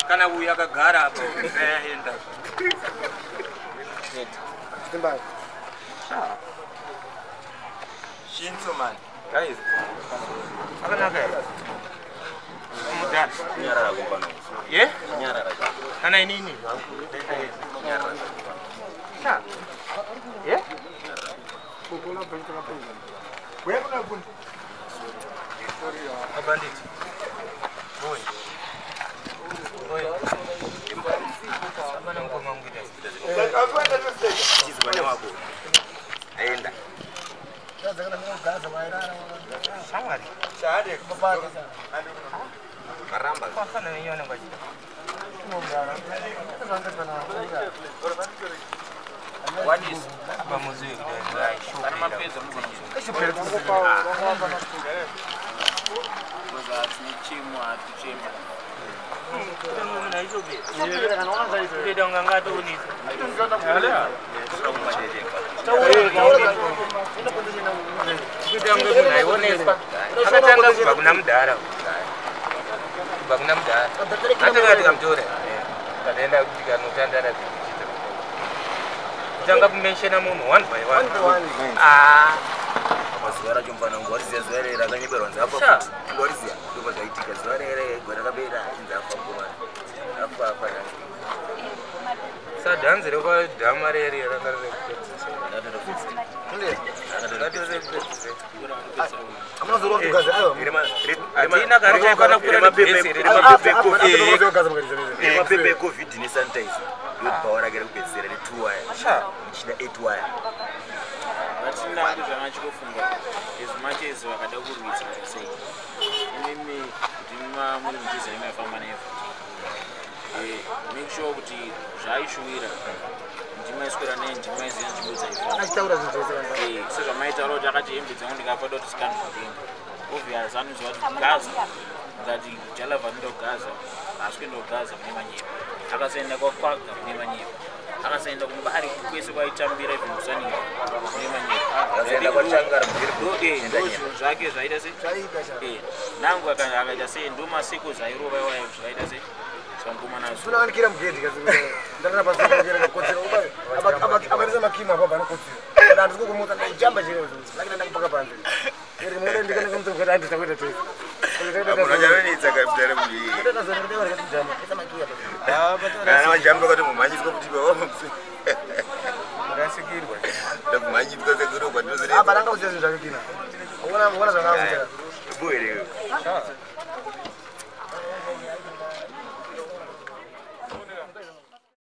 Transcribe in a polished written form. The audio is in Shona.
Kana uyu akagara apa aenda. Zimbabwe. Shinso man. Guys. Akanaka here? Mudhara. Nyarara kumpano. Ye? Nyarara. Kana inini zvangu. Nyarara. Sha. Ye? Abandit. Boy. Boy. Abana ngoma ngida. Chizwa wako. Aenda. Shamwari. Karamba. Kwafana nenyona ngachita. What is Apa muzivi kudai. Kana mapedza mugona kuzoa tine atuchema. Kuita kunga ngatoonesa. Kuita kunge munhu aioneswa. Akatanga kubva kuna mudhara. Kubva kuna mudhara. Atanga tikamutora. Takaenda tikanotandara zvichiita. Kutanga kumenshena munhu one by one. Ah. Mazuva racho mfana wangu wariziya zuva rere rakanyeberwa nzi afa Sha. futi. Wariziya ndobva zvaitika zuva rere gore rakapera inzi afa ngomana. Afa afa nhasi. Sadhanzi rekwadhama reri ranga riri rekupedzisira. Rakatopedzisira. Ranga riri rekupedzisira. Hatina kari chaikwana kukura negesi riri Remapepa eCovid nesanitizer. Ndobhawa rake rekupedzisira re2 wire. Sha. Muchida 8 wire. Vatinangu zvamachikofunga as much as vakada kurwisa sei imimi ndima muri mudhize remaifamba neeffort, make sure kuti zvaaishuwira ndimaiswera naye, ndimaiziva nzvimbo dzaifamba. Achitaura zvinhu zvese kana. Sezvamaitaura kuti akati hembe dzangu ndikafa doti sikandotenga, obvious anoziva kuti gaza ngati Jalavha anoenda kugaza, haasi kuenda kugaza kune manyepa, akasaenda kwakwaga kune manyepa, akasaenda kumbari kwese kwaitambira, even kusaninga kune manyepa. Akasaenda kwaChangara mugere Ndo zvinhu zvake zvaita se Zvaita sha. Nangu akaita sei, ndo maseko zvairova iwayo, zvakaita se zvangoma nazvo. Sunakanikira mugedhi kasi ndarara pasi kakotsera. Akanisa makimu apa panokotsera. Kana handisi kukumutsa ndaijamba chero lakini ndakupaka panze. Iri muda ndikanisa mutsa kuti handisa kuita tese. Munhu achanonetsa kamudhara munhu. Kana majamba kati mumhanyiswa kuti Murasikirwa. ndakumhanyiswa sekuru kwandinozoita. Apa ranga kuziva zvinhu zvake kina. Uona zvanga kuita. Bohere. Sha.